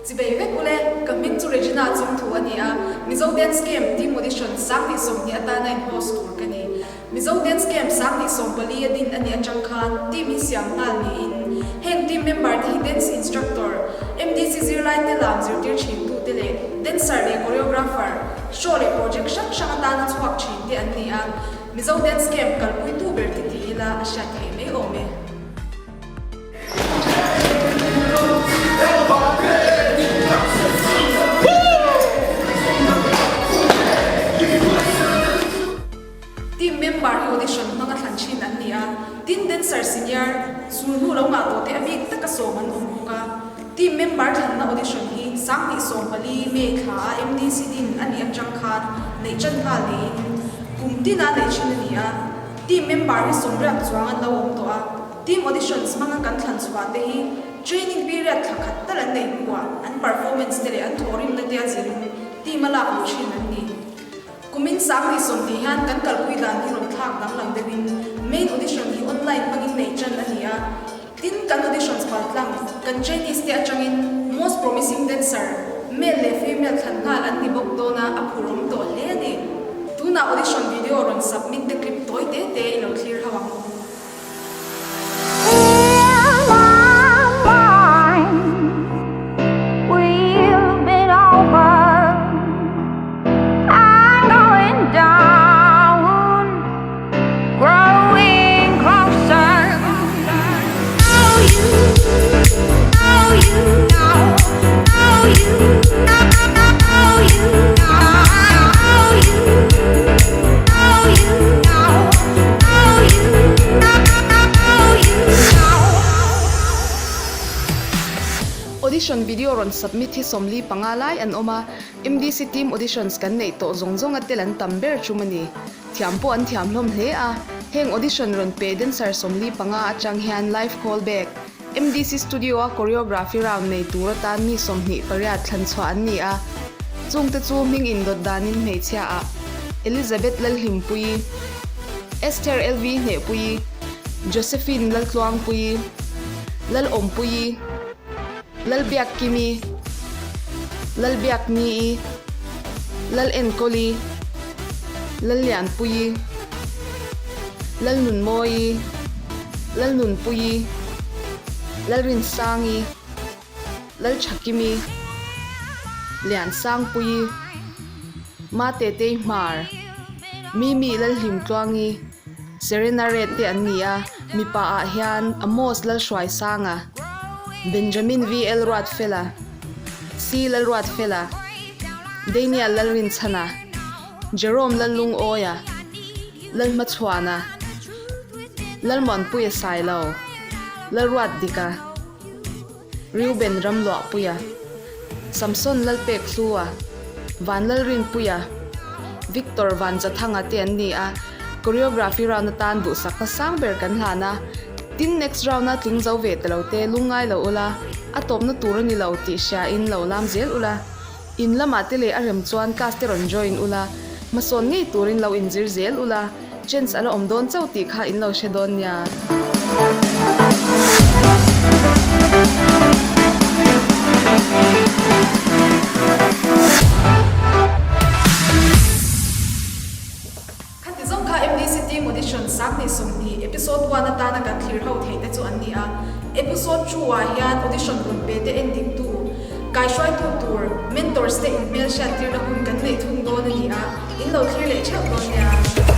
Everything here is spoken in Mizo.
Chibei vek ule, ka hming chu Regina Chungthu a ni a, Mizo Dance Camp Team Audition 2020 atana in host tur ka ni. Mizo Dance Camp 2014 a din a nih atang khan team hi siam nghal niin heng team member te hi dance instructor, MDC zirlai te lam zirtir thin tu te leh dancer leh choreographer, show leh project hrang hrang atana chhuak thin te an ni a, Mizo Dance Camp kalpui tu ber ti ti ila a hriat theih mai awm e. Team member hi audition hmanga thlan thin an ni a, tin dancer senior sulhnu lo ngah tawh te a bik taka sawm an awm bawk a. Team member thlanna audition hi 2014 May thla a MDC din a nih atang khan neih tan nghal niin kum tina neih thin a ni a. Team member hi sawmriat chuang an lo awm tawh a, team auditions hmanga kan thlan chhuah te hi training period thla khat tal an neih hnuah an performance te leh an thawhrimna te a zirin team a lak luh thin an ni. Kumin 2020 hian kan kalpui dan hi rawn thlak danglam deuhin main audition hi online hmangin neih tan a ni a, tin kan auditions paltlang kan trainees te atangin most promising dancer male leh female thlan nghal an ni bawk dawn a, a phurawm tawh hle a ni. Tunah audition video rawn submit te clip tawi te te i lo thlir ho ang. Audition video rawn submit hi 45 lai an awm a, MDC team auditions kan neih tawh zawng zawnga tel an tam ber tum a ni. Thiam pawh an thiam hlawm hle a, heng audition rawn pe dancer 45 atang hian live call back, MDC Studio a choreography round nei tur atan mi 28 thlan chhuah an ni a, chungte chu hming indawt danin hmeichhia ah Elizabeth Lalhlimpuii, Esther LV Hnehpuii, Josephine Laltluangpuii, Lalawmpuii, Lalbiakkimi, Lalbiaknii, Lalenkawli, Lallianpuii, Lalnunmawii, Lalnunpuii, Lalrinsangi, Lalthakimi, Liansangpuii, Matetei Hmar, Mimi Lalhlimtluangi, Serena Red te an ni a, mipa ah hian Amos Lalhruaisanga, Benjamin VL Ruatfela, C Lalruatfela, Daniel Lalrinchhana, Jerome Lallungawia, Lalhmachhuana, Lalmuanpuia Sailo, Lalruatdika, Reuben Ramluahpuia, Samson Lalpekhlua, Vanlalrinpuia, Victor Vanzathanga te an ni a, choreography round atan duhsakna sang ber kan hlan a, tin next round a tling zo ve ta lo te lungngai lo ula, a tawpna tur a ni lo tih hria in lo lam zel ula, in lamah te leh a rem chuan class te rawn join ula, hmasawn ngei turin lo inzir zel ula. Chance a la awm dawn chauh tih kha in lo hre dawn nia. Khati zawng kha MDC Team Audition 2020 Episode 1 atana kan thlir ho theih te chu an ni a. Episode 2 ah hian audition rawn pe te en diktu, kaihruaitu tur, mentors te inhmelhriattirna hun kan neih thung dawn a ni a. In lo thlir leh theuh dawn nia.